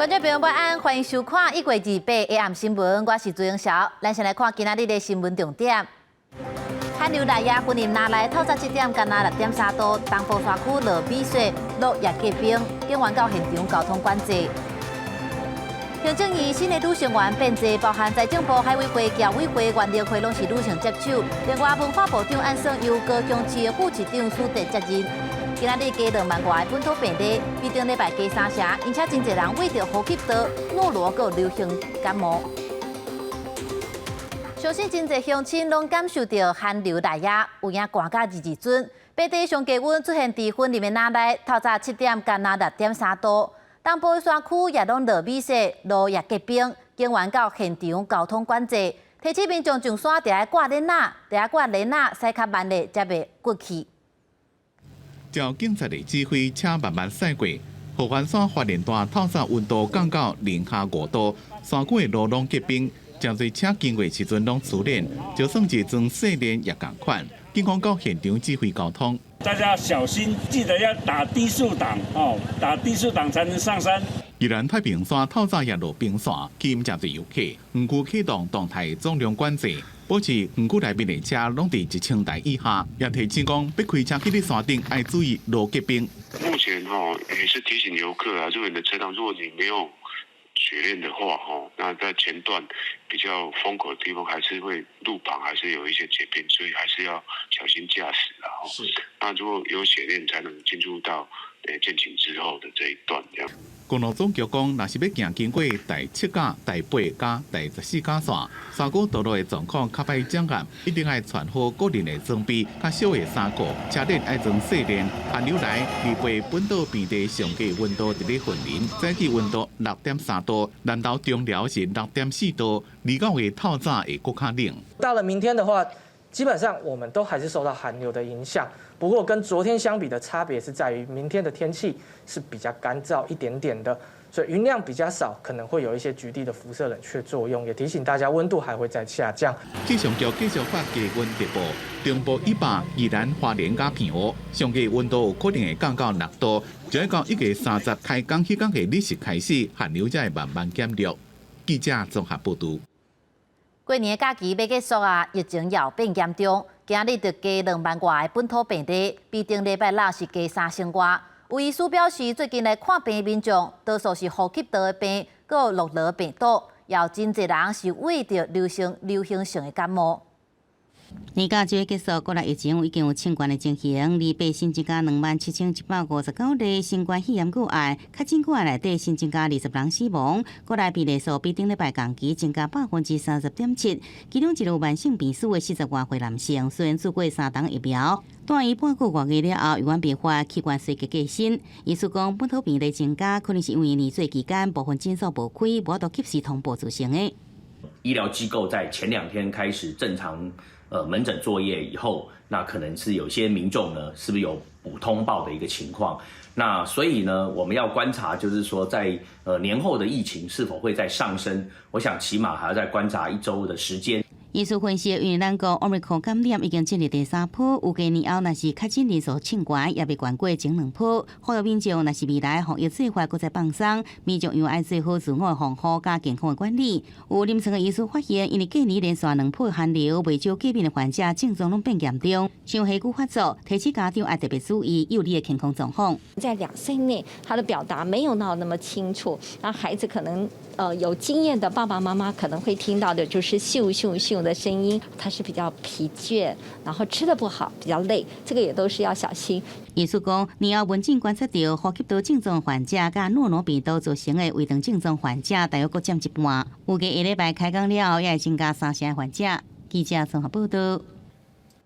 觀眾朋友晚安，歡迎收看1月28下暗新聞，我是朱英曉。咱先來看今仔日的新聞重點。寒流來也，雲林若來透早7點，干焦6.3度，東部山區落雨雪，落葉結冰，警員到現場交通管制。行政院新的女成員變濟，包含財政部、海委會、僑委會、原能會攏是女性接手。另外，文化部長按算由高雄市的副市長取得接任。今仔日加2萬外本土病例，比頂禮拜加三成，而且真濟人為著呼吸道諾羅閣流行感冒。相信真濟鄉親攏感受著寒流來也，有影寒甲二二尊。白地上低溫出現佇雲林的若來，透早7點干焦6.3度。東部山區也攏落雨雪，落葉結冰，警員到現場交通管制，提醒民眾上山著愛掛鏈仔，著愛掛鏈仔，駛較慢的才袂骨去。照警察的指揮，車慢慢駛過。合歡山發電段透早溫度降到零下5度，山區的路攏結冰，誠濟車經過時陣攏出鏈，就算是裝細鏈也仝款。警方到現場指揮交通。大家小心，記得要打低速檔哦，打低速檔才能上山。宜蘭太平山透早也落冰雪，吸引誠濟遊客。園區啟動動態總量管制，保持園區內面的車攏佇1000台以下。也提醒講，欲開車去佇山頂愛注意路結冰。目前哈也是提醒遊客啊，如果你的車輛，如果你沒有雪鏈的話，吼，那在前段比較風口的地方，還是會路旁還是有一些結冰，所以還是要小心駕駛啦。是。那如果有雪鏈，才能進入到建景之後的這一段，這樣。公路總局講，若是欲行經過第七甲、第八佮第十四甲線，山區道路的狀況較歹掌握，一定愛穿好個人的裝備，較少的衫褲，車頂愛裝細鏈。寒流來，28本島平地上低溫度佇咧雲林，早起溫度6.3度，南投中寮是6.4度，29的透早會閣較冷。到了明天的話，基本上我們都還是受到寒流的影響。不過跟昨天相比的差別是在於，明天的天氣是比較乾燥一點點的，所以雲量比較少，可能會有一些局地的輻射冷卻作用。也提醒大家，溫度還會再下降。氣象局繼續發低溫特報，中部以北、宜蘭花蓮佮澎湖，上低溫度有可能會降到6度，就欲到1月30開工彼工的日時開始，寒流才會慢慢減弱。記者綜合報導。過年假期欲結束啊，疫情又變嚴重。今日就加2萬外的本土病例，比頂禮拜六是加3成外。有醫師表示，最近來看病的民眾，多數是呼吸道的病，閣有諾羅病毒，也有真濟人是為著流行性的感冒。年假就欲結束，國內疫情已經有衝懸的情形。28新增加27,159例新冠肺炎個案，確診個案內底新增加20人死亡。國內病例數比頂禮拜同期增加30.7%。其中一個有慢性病史的40外歲男性，雖然注過三針疫苗，但伊半個月了後，猶原病發器官衰竭過身。醫師講，本土病例增加，可能是因為年節期間部分診所無開，無法度及時通報造成的。醫療機構在前2天開始正常門診作業以後，那可能是有些民眾呢，是不是有補通報的一個情況？那所以呢，我們要觀察，就是說在年後的疫情是否會再上升？我想起碼還要再觀察一周的時間。醫師分析，因為咱國奧密克戎感染已經進入第三波，預計年後若是確診人數衝懸，也袂懸過前兩波。呼籲民眾若是未來防疫做法閣再放鬆，民眾猶愛做好自我防護佮健康的管理。有臨床的醫師發現，因為過年連續兩波寒流，袂少過敏的患者症狀攏變嚴重，像氣管發作，提醒家長愛特別注意幼兒的健康狀況。在2歲內，他的表達沒有到那麼清楚，那孩子可能有經驗的爸爸媽媽可能會聽到的就是咻咻咻的聲音，他是比較疲倦，然後吃得不好，比較累，這個也都是要小心。醫師講，年後門診觀察著呼吸道症狀患者佮諾羅病毒造成的胃腸症狀患者，大約閣佔一半。預計下禮拜開工了後，也會增加三成患者。記者綜合報導。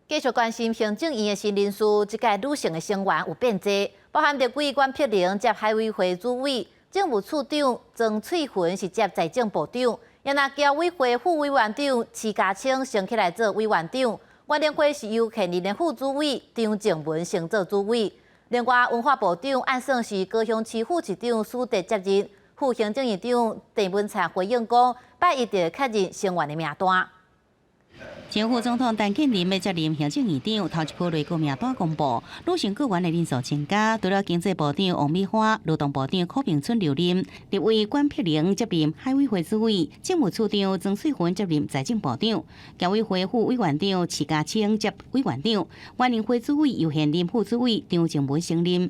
繼續關心行政院的新人事，這屆女性的成員有變濟，包含立委管碧玲接海委會主委，政務處長曾翠雲是接財政部長，也若僑委會副委員長徐家清升起來做委員長，原能會是由現任的副主委張靜文升做主委。另外，文化部長按算是高雄市副市長蘇德接任，副行政院長鄭文燦回應講，拜一就會確認成員的名單。前副總統陳建仁欲接任行政院長，頭一波內閣名單公布，女性閣員的人數增加，除了經濟部長王美花、勞動部長柯炳春留任，立委管碧玲接任海委會主委，政務處長曾翠雲接任財政部長，僑委會副委員長徐家清接委員長，原民會主委游賢任副主委張靜文升任。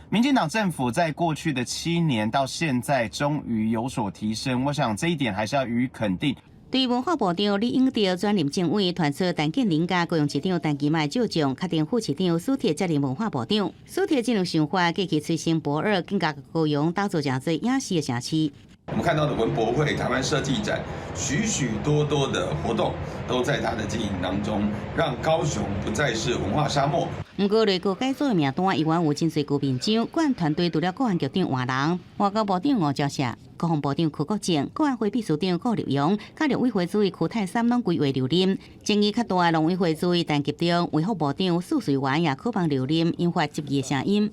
民進黨政府在過去的7年到現在，終於有所提升，我想這一點還是要予以肯定。對文化部長李永得轉任政委，傳出陳建仁佮高雄市長陳其邁借將，確定副市長蘇鐵接任文化部長。蘇鐵這樣想法，過去催生駁二，更共高雄打造成做影視的城市。我們看到的文博會、台灣設計展，許許多多的活動都在它的經營當中，讓高雄不再是文化沙漠。毋過內閣改組的名單依然有真濟舊面孔，國安團隊除了國安局長換人，外交部長吳釗燮、國防部長柯國正、國安會秘書長顧立雄、佮陸委會主委邱太三攏歸位留任。爭議較大的農委會主委陳吉仲、衛福部長許瑞元也可望留任，引發質疑的聲音。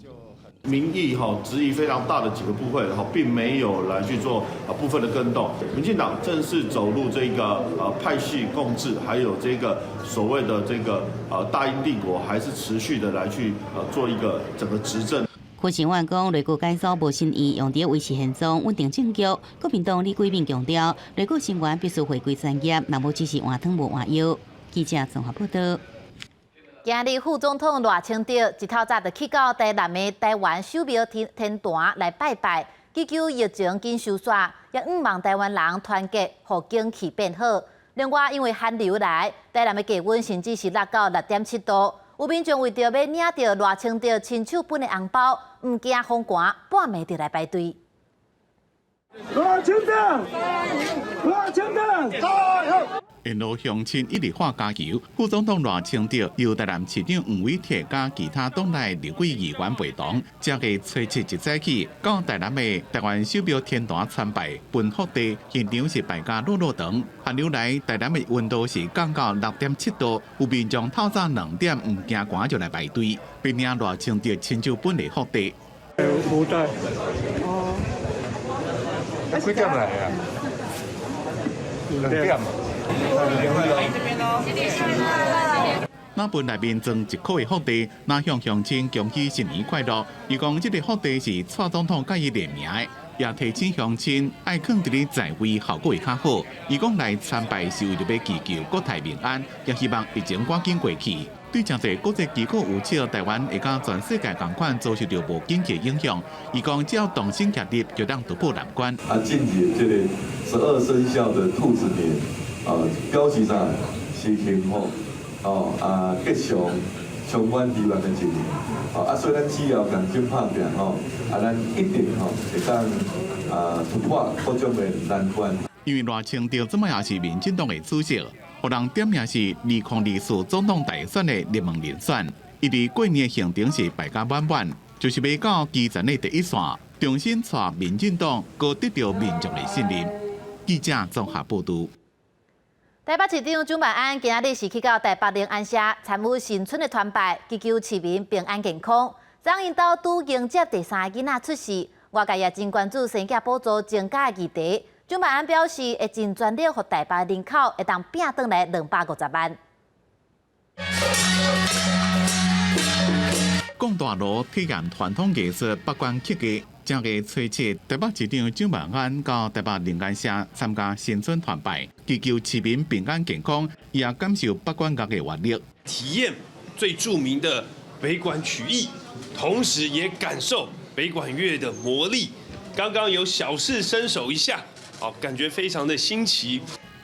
民意哈質疑非常大的幾個部會哈，並沒有來去做啊部分的更動。民進黨正式走入這個派系共治，還有這個所謂的這個大英帝國，還是持續的來去做一個整個執政。柯志遠講，內閣改組無新意，用佇維持現狀、穩定政局。國民黨李貴敏強調，內閣成員必須回歸專業，若無只是換湯無換藥。記者綜合報道。今日副總統賴清德一透早就去到台南的台灣守廟天壇來拜拜，祈求疫情緊收煞，也向望台灣人團結，予景氣變好。另外，因為寒流來，台南的低溫甚至是落到6.7度，有民眾為著欲領著賴清德親手分的紅包，毋驚風寒，半暝就來排隊。賴清德，賴清德，加油！沿路鄉親一直喊加油。副總統賴清德由台南市長黃偉哲佮其他黨內立委議員陪同，正月初七一早起到台南的台灣守廟天壇參拜分福袋，現場是排甲落落長。寒流來，台南的溫度是降到6.7度，有民眾透早2點毋驚寒就來排隊，欲領賴清德親手分的福袋。福袋。哦。幾點來啊？2點。那份內面裝一箍的福袋，若向鄉親恭喜新年快樂。伊講這个福袋是蔡總統佮伊聯名的，也提醒鄉親愛囥佇咧在位效果會較好。伊講來參拜是為著欲祈求國泰民安，也希望疫情趕緊過去。對誠濟國際機構預測台灣會佮全世界仝款遭受著無景氣影響。伊講只要同心協力，就當突破難關。啊，進入這個12生肖的兔子年，啊，表示啥？是幸福，哦啊，吉祥，充滿希望的一年。哦啊，所以咱只要仝心拍拚吼，啊，咱一定吼會當啊突破各種的難關。因為賴清德這擺也是民進黨的主席，予人點名是2024總統大選的熱門人選。伊佇過年行程是排甲滿滿，就是欲到基層的第一線，重新帶民進黨，閣得著民眾的信任。記者綜合報導。台北市長蔣萬安今仔日是去到台北靈安社參與新春的團拜，祈求市民平安健康。昨𪜶兜拄迎接第三个囡仔出世，外界也真關注生囝補助增加的議題。蔣萬安表示會盡全力，予台北人口會當拚轉來250萬。講大路體驗傳統藝術北管曲藝，正月初七，台北市長蔣萬安到台北靈安社參加新春團拜，祈求市民平安健康，也感受北管樂的活力。體驗最著名的北管曲藝，同時也感受北管樂的魔力。剛剛有小試身手一下，哦，感覺非常的新奇。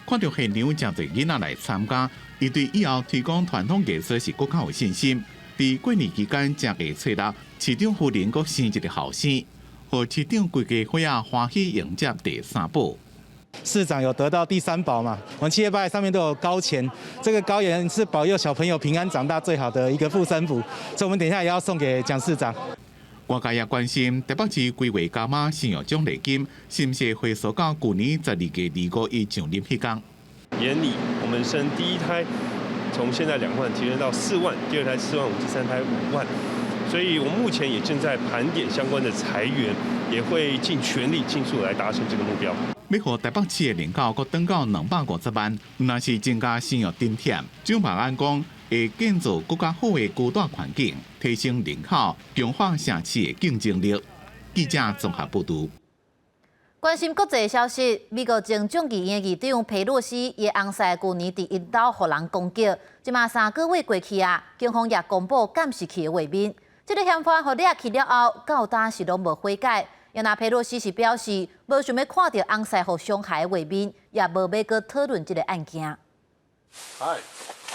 看著現場誠濟囡仔來參加，伊對以後推廣傳統藝術是閣較有信心。佇過年期間，正月初六，市長夫人閣生一个後生，予市長規家伙仔歡喜迎接第三寶。市長有得到第三寶嘛？我們七月八上面都有高錢，這個高錢是保佑小朋友平安長大最好的一個護身符，所以我們等一下也要送給蔣市長。外界也關心台北市規劃加碼生育獎勵金，是毋是會回溯到舊年12月25伊上任彼工？年底我們生第一胎，從現在2萬提升到4萬，第二胎4萬5，第三胎5萬，所以我們目前也正在盤點相關的財源，也會盡全力盡速來達成這個目標。欲予台北市的人口閣轉到250萬，若是增加生育津貼。蔣萬安講，會建造閣較好的居住環境，提升人口，強化城市的競爭力。記者綜合報導。關心國際消息，美國前眾議院議長佩洛西伊翁婿舊年佇𪜶兜予人攻擊，這馬3個月過去啊，警方也公布監視器的畫面。這个嫌犯予掠去了後，到今是攏無悔改。也若佩洛西是表示，無想欲看著翁婿予傷害的畫面，也無欲閣討論這个案件。 Hi.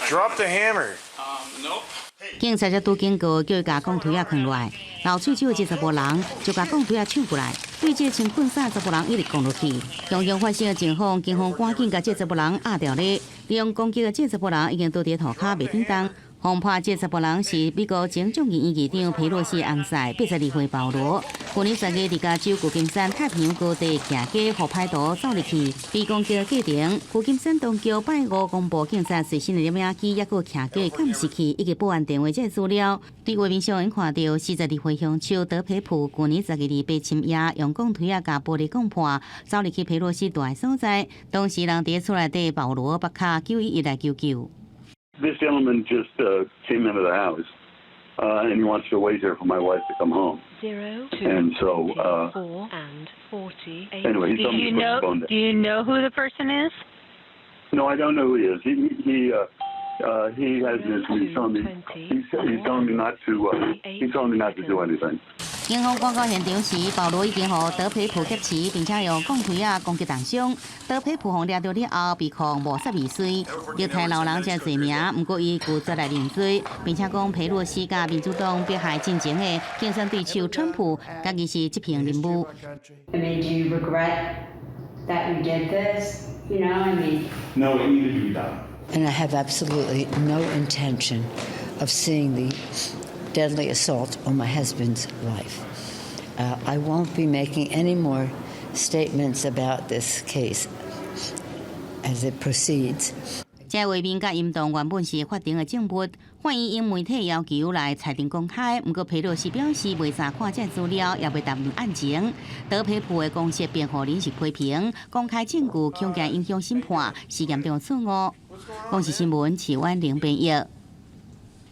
Drop the hammer. Nope. 警察才拄經過，叫伊共鋼槌仔囥落來，流喙手的這查埔人就共鋼槌仔搶過來，對這穿困衫查埔人一直攻落去。強強發生的情況，警方趕緊共這查埔人押牢咧。利用攻擊的這查埔人已經倒佇塗跤袂振動。予破這查埔人是美國前眾議院議長佩洛西翁婿，82歲保羅。去年10月，佇加州舊金山太平洋高地騎機予歹徒走入去，被攻擊的過程，舊金山當局拜五公布警察隨身的錄影機，抑閣騎機監視器以及報案電話這資料。對畫面上𪜶看著42歲兇手德皮普，去年12月28深夜用鋼槌仔共玻璃摃破，走入去佩洛西住的所在。當時人佇厝內底，保羅拔跤911來求救。 This gentleman just came into the house, and he wants to wait here for my wife to come home. 0, 2, And so, 4 and 48. Anyway, he Do told me you to put know? the phone down. Do you know who the person is? No, I don't know who he is. He has this. He's telling me. He's telling me not to. He's telling me not to do anything. 警方趕到現場時，保羅已經予德皮普劫持，並且用鋼槌仔攻擊重傷。德皮普予掠著了後，被控謀殺未遂，虐待老人這罪名，毋過伊拒絕來認罪，並且講佩洛西佮民主黨迫害進前的競選對手川普，家己是執行任務。 I mean, do you regret that you did this? I mean. No, it needed to be done. And I have absolutely no intention of seeing the deadly assault on my husband's life. I won't be making any more statements about this case as it proceeds. 這畫面佮音檔原本是法庭的證物，法院應媒體要求來裁定公開。毋過佩洛西表示袂查看這資料，也袂談案情。德皮普的公設辯護人是批評公開證據恐驚影響審判，是嚴重錯誤。公視新聞徐婉玲編譯。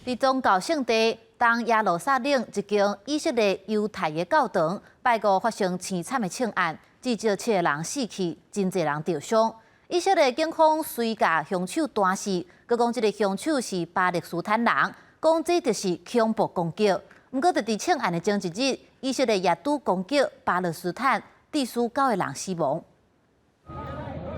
佇宗教聖地東耶路撒冷一間以色列猶太的教堂，拜五發生凄慘的槍案，至少七个人死去，真濟人著傷。以色列警方隨共兇手彈死，閣講這个兇手是巴勒斯坦人，講這就是恐怖攻擊。毋過，佇槍案的前一日，以色列也拄攻擊巴勒斯坦，致使九个人死亡。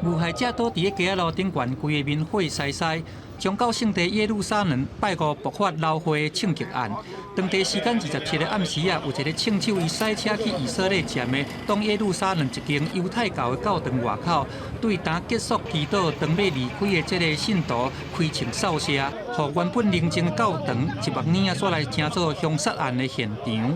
遇害者倒佇咧街仔路頂懸，規个面血澀澀。宗教聖地耶路撒冷拜五爆發流血槍擊案，當地時間27日暗時啊，有一个槍手伊駛車去以色列站的東耶路撒冷一間猶太教的教堂外口，對當結束祈禱、當欲離開的這个信徒開槍掃射，予原本寧靜的教堂一目爾啊，煞來成做兇殺案的現場。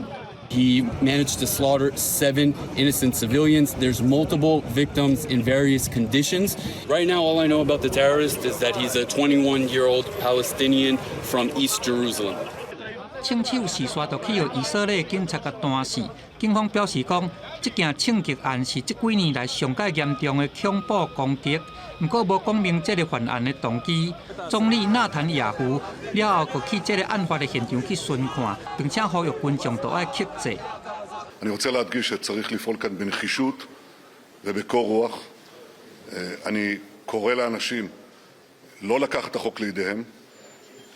He managed to slaughter seven innocent civilians. There's multiple victims in various conditions. Right now, all I know about the terrorist is that he's a 21-year-old Palestinian from East Jerusalem. 槍手事煞就去予以色列警察共彈死。警方表示講，這件槍擊案是這幾年來上蓋嚴重的恐怖攻擊。毋過無講明這个犯案的動機。總理納坦雅胡了後，閣去這个案發的現場去巡看，並且呼籲群眾都愛克制。 אני רוצה להדגיש שצריך לפעול כאן בנחישות ובקור רוח. אני קורא לאנשים לא לקחת את החוק לידיהם.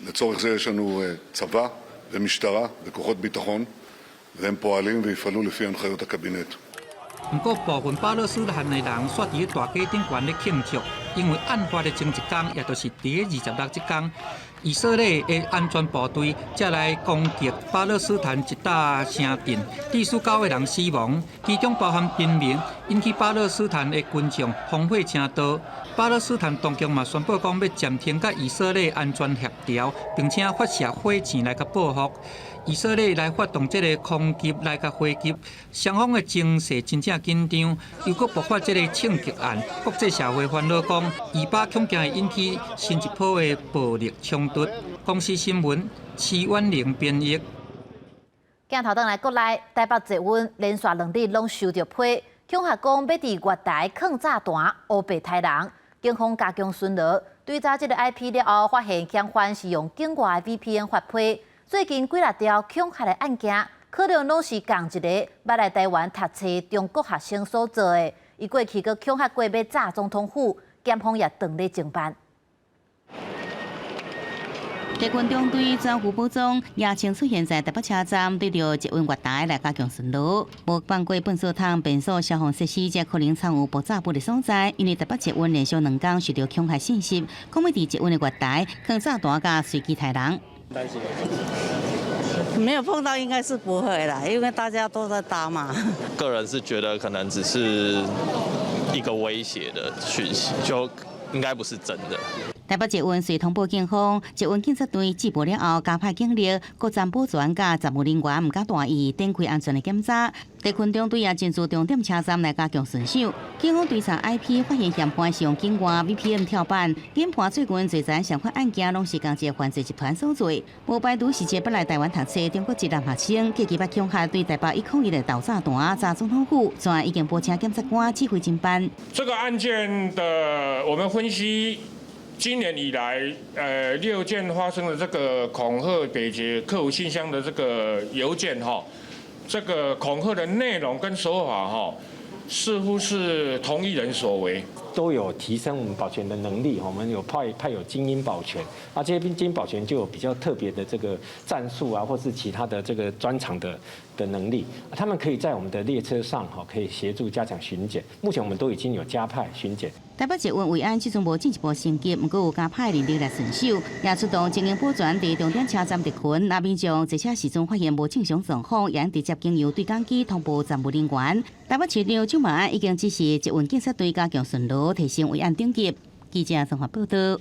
לצורך זה יש לנו צבא ומשטרה וכוחות ביטחון, והם פועלים ויפעלו לפי הנחיות הקבינט. 毋過，部分巴勒斯坦的人煞佇咧大街頂懸咧慶祝，因為案發的前一工，也就是佇咧26這工，以色列的安全部隊才來攻擊巴勒斯坦一搭城鎮，致使九个人死亡，其中包含平民，引起巴勒斯坦的群眾烽火誠多。巴勒斯坦當局嘛宣布講欲暫停佮以色列安全協調，並且發射火箭來共報復。以色列來發動這个空襲來共回擊，雙方的情勢真正緊張，又閣爆發這个槍擊案，國際社會煩惱講，以巴恐驚會引起新一波的暴力衝突。公視新聞，徐婉玲編譯。鏡頭轉來國內，台北捷運連續2日攏收著批，恐嚇講欲佇月台囥炸彈，烏白刣人。警方加強巡邏，追查這个 IP 了後，發現嫌犯是用境外 VPN 發批。最近幾若條恐嚇的案件，可能攏是仝一个捌來台灣讀冊中國學生所做的。伊過去閣恐嚇過欲炸總統府，檢方也正咧偵辦。特勤中隊專副武裝夜間出現在台北車站，對著捷運月台來加強巡邏，無放過糞掃桶、便所、消防設施，這可能藏有爆炸物的所在。因為台北捷運連續兩工受著恐嚇信息，講欲佇捷運的月台囥炸彈佮隨機刣人。沒有碰到應該是不會啦，因為大家都在搭嘛。個人是覺得可能只是一個威脅的訊息，就應該不是真的。台北捷運隨通報警方，捷運警察隊接報了後，加派警力，各站保全佮站務人員毋敢大意，展開安全的檢查。特勤中隊也進駐重點車站來加強巡守。警方追查 IP，發現嫌犯是用境外 VPN 跳板，研判最近濟層相款案件攏是仝一个犯罪集團所做，無排除是一個捌來台灣讀冊中國籍男學生，過去捌恐嚇對台北101的投炸彈炸總統府，現已經報請檢察官指揮偵辦。這個案件的我們分析。今年以來，六件發生的這個恐嚇北捷客服信箱的這個郵件，哈，這個恐嚇的內容跟手法，哈，似乎是同一人所為。都有提升我們保全的能力，我們有派有精英保全，啊，這些精英保全就有比較特別的這個戰術啊，或是其他的這個專長的能力，他們可以在我們的列車上，哈，可以協助加強巡檢。目前我們都已經有加派巡檢。台北捷運維安這陣無進一步升級，毋過有加派人力來巡守，也出動精英保全佇重點車站特勤。若民眾坐車時陣發現無正常狀況，也直接經由對講機通報站務人員。台北市長蔣萬安已經指示捷運警察隊加強巡邏，提升維安等級。記者綜合報導。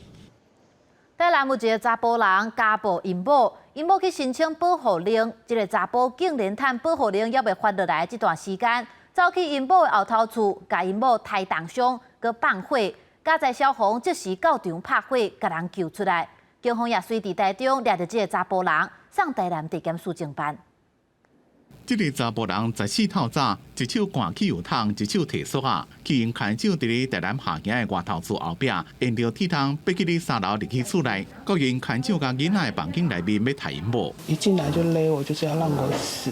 台南有一个查埔人家暴𪜶某，𪜶某去申請保護令，這个查埔竟然趁保護令猶未發落來這段時間，走去𪜶某的後頭厝，共𪜶某刣重傷，閣放火，佳哉消防即時到場拍火，共人救出來。警方也隨佇台中掠著這个查埔人，送台南地檢署偵辦。這个查埔人14透早，一手摜汽油桶，一手提索仔，去𪜶牽手佇咧台南下營的外頭厝後壁，沿著鐵窗爬去咧三樓入去厝內，閣用牽手共囡仔的房間內面欲刣𪜶某。一進來就勒我，就是要讓我死，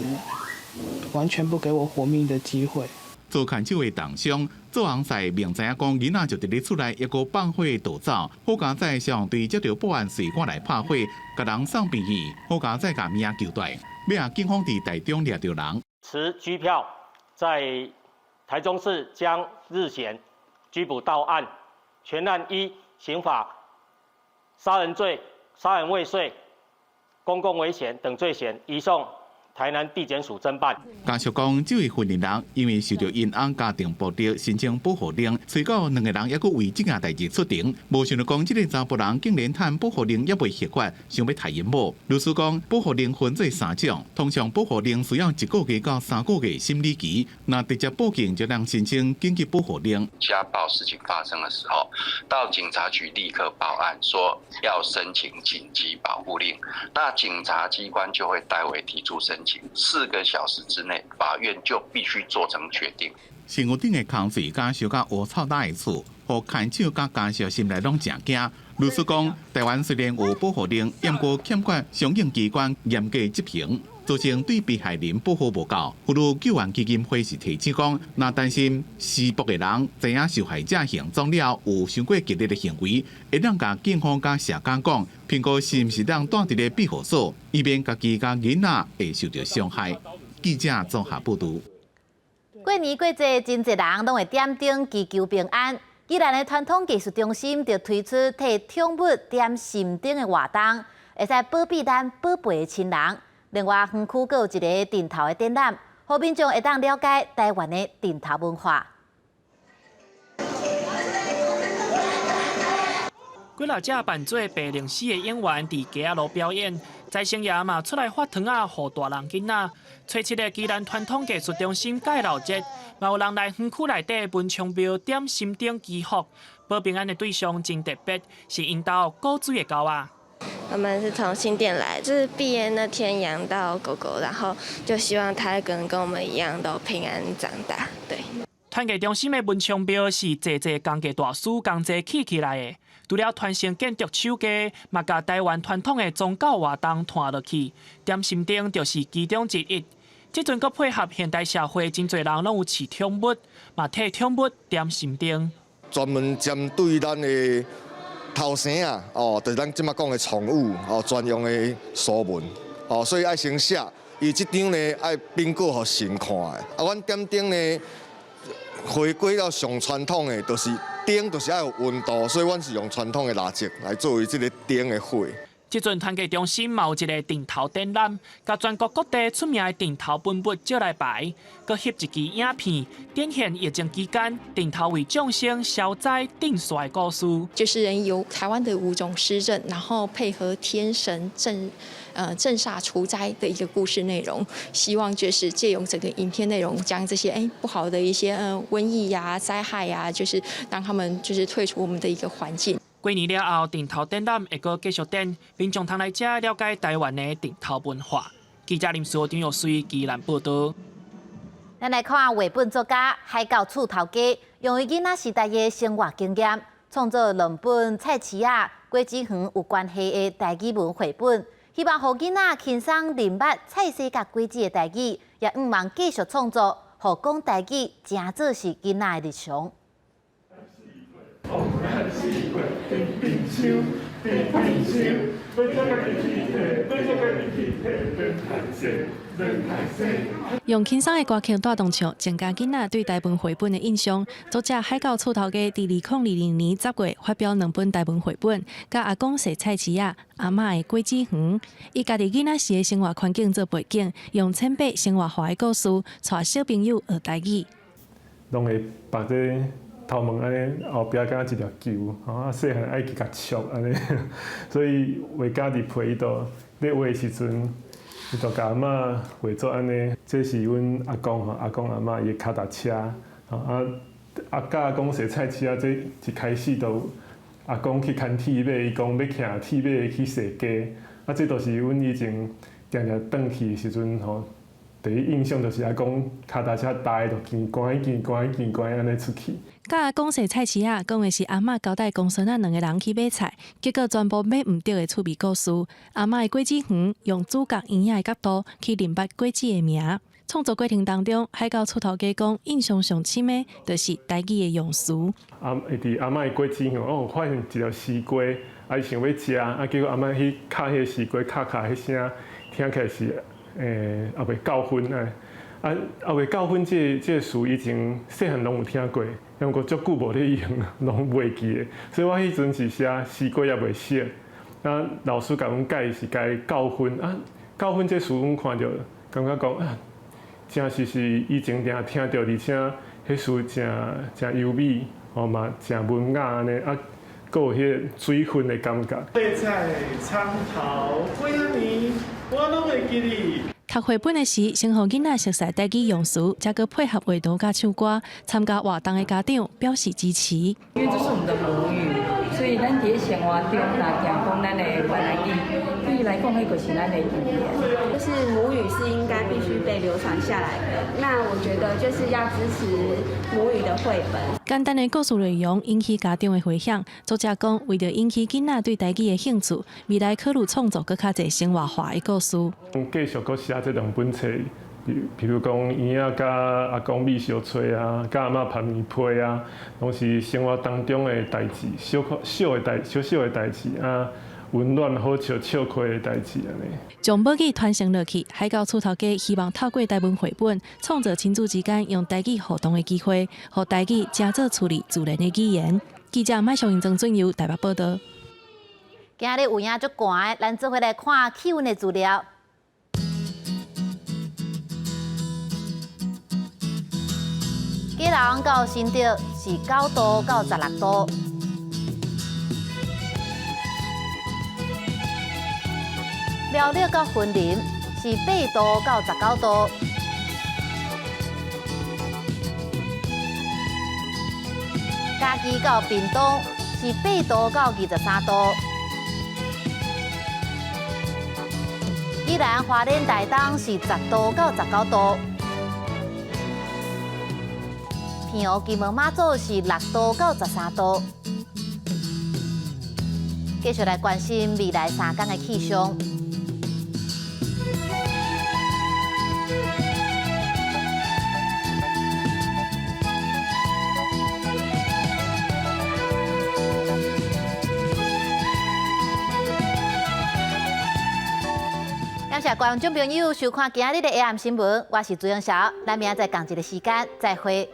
完全不給我活命的機會。遭牽手的重傷，做尪婿明知影講囡仔就佇咧厝內，猶閣放火逃走。好佳哉消防隊接著報案，隨趕來拍火，共人送病院。好佳哉共命救回。尾仔警方佇台中掠著人，持拘票在台中市將日前拘捕到案，全案依刑法殺人罪、殺人未遂、公共危險等罪嫌，移送台南地檢署偵辦。家屬講，這位嫌疑人因為受著𪜶翁家庭暴力，申請保護令，隨到兩个人猶閣為這件代誌出庭，無想著講這个查埔人竟然趁保護令猶未核發，想欲刣𪜶某。律師講，保護令分做三種，通常保護令需要一個月到三個月審理期，若直接報警就能申請緊急保護令。家暴事情發生的時候，到警察局立刻報案，說要申請緊急保護令，那警察機關就會代為提出申請，4個小時之內，法院就必須做成決定。身軀頂的空水佮燒甲烏臭焦的厝，予牽手佮家屬心內攏誠驚。律師講，台灣雖然有保護令，毋過欠缺相應機關嚴格執行，造成對被害人保護無夠。婦女救援基金會是提醒講，若擔心施暴的人知影受害者行蹤了有傷過激烈的行為，會當共警方佮社工講，評估是毋是當蹛佇咧庇護所，以免家己佮囡仔會受著傷害。記者綜合報導。過年過節，真濟人攏會點燈祈求平安。宜蘭的傳統藝術中心就推出替寵物點心燈的活動，會使保庇咱寶貝的親人。另外，園區閣有一个陣頭的展覽，予民眾會當了解台灣的陣頭文化。幾若隻扮做白靈死的演員佇街仔路表演，財神爺嘛出來發糖仔，予大人囡仔。初七的宜蘭傳統藝術中心蓋樓節，嘛有人來園區內底文昌廟點心燈祈福，保平安的對象真特別，是𪜶兜古錐的狗仔。我們是從新店來，就是畢業那天養到狗狗，然後就希望它跟我們一樣都平安長大。對。傳藝中心的文昌廟是濟濟工藝大師工作起起來的，除了傳承建築手藝，嘛共台灣傳統的宗教活動傳落去。點心燈就是其中之一。這陣閣配合現代社會，真濟人攏有飼寵物，嘛替寵物點心燈。專門針對咱的頭生啊，哦，就是咱這馬講的寵物哦，專用的書文哦，所以愛先寫，伊這張呢愛稟告予神看的。啊，阮點燈呢，回歸到上傳統的，就是燈就是愛有溫度，所以阮是用傳統的蠟燭來作為這个燈的火。這陣傳藝中心嘛有一个燈頭展覽，共全國各地出名的燈頭文物借來擺，閣翕一支影片，展現疫情期間燈頭為眾生消災鎮煞的故事。就是由台灣的五種獅陣，然後配合天神鎮煞除災的一個故事內容，希望就是借用整個影片內容，將這些不好的一些瘟疫呀、災害呀，就是讓他們就是退出我們的一個環境。幾年了後，燈頭展覽會閣繼續展，民眾通來遮了解台灣的燈頭文化。記者林書張玉水宜蘭報導。咱來看繪本作家海狗厝頭家，用伊囡仔時代的生活經驗，創作兩本菜市仔、果子園有關係的台語文繪本，希望予囡仔輕鬆認捌菜市佮果子的台語，也向望繼續創作，予講台語誠做是囡仔的日常。用輕鬆的歌曲帶動唱，增加囡仔對台文繪本的印象。作者海狗厝頭家佇2022年10月發表兩本台文繪本，佮阿公踅菜市仔、阿嬤的果子園，以家己囡仔時的生活環境做背景，用淺白生活化的故事，帶小朋友學台語。攏會縛這頭毛按呢，後壁敢若一粒球，吼啊細漢愛去共戳按呢，所以畫家佇皮度咧畫的時陣，伊就共阿嬤畫做按呢，這是阮阿公吼，阿公阿嬤伊的跤踏車，吼啊啊佮阿公踅菜市仔，這一開始就阿公去牽鐵馬，伊講欲騎鐵馬去踅街，啊這都是阮以前定定轉去的時陣吼。第一印象就是阿公跤踏車踏的就行懸行懸行懸按呢出去。佮阿公踅菜市仔，講的是阿嬤交代公孫仔兩個人去買菜，結果全部買毋著的趣味故事。阿嬤的果子園用主角嬰仔的角度去認捌果子的名。創作過程當中，海狗厝頭家講，印象上深的，就是台語的用詞。阿佇阿嬤的果子園，哦，發現一粒西瓜，啊，伊想欲食，啊，結果阿嬤去敲彼个西瓜，敲敲彼聲，聽起來是。欸，猶未教訓啊！啊，猶未教訓這个詞以前細漢攏有聽過，毋過足久無咧用，攏袂記得。所以我彼陣是寫西瓜猶未熟，啊，老師共阮改是改教訓啊，教訓這詞阮看著感覺講啊，誠實是以前定聽著，而且彼詞誠誠優美，吼嘛誠文雅按呢啊，閣有彼個水分的感覺。白菜、蔥頭、果仔麵，我攏會記得。讀繪本的時，先予囡仔熟悉台語用詞，才閣配合畫圖佮唱歌。參加活動的家長表示支持。因為這是我們的母語，所以咱佇生活中若定講咱的閩南語，對伊來講，彼就是咱的語言。就是母語是應該必須被流傳下來的。那我覺得就是要支持母語的繪本。簡單的故事內容引起家長的迴響。作者講，為著引起囡仔對台語的興趣，未來考慮創作閣較濟生活化的故事。繼續閣寫這兩本冊，比如講嬰仔佮阿公覕相揣啊，佮阿嬤拍棉被啊，攏是生活當中的代誌，小可小的代小小的代誌啊，溫暖好笑笑開的代誌按呢。將母語傳承落去，海狗厝頭家希望透過台文繪本，創造親子之間用台語互動的機會，予台語誠做處理自然的語言。記者麥淑英、曾俊佑台北報導。今日有影足寒，咱做伙來看氣溫的資料。基隆到新竹是9度到16度，苗栗到雲林是8度到19度，嘉義到屏東是8度到23度，宜蘭花蓮台東是10度到19度。澎湖、金門、馬祖是6度到13度。繼續來關心未來3天的氣象。感謝觀眾朋友收看今日的 AM 新聞，我是朱永曉，咱明仔載仝一个時間再會。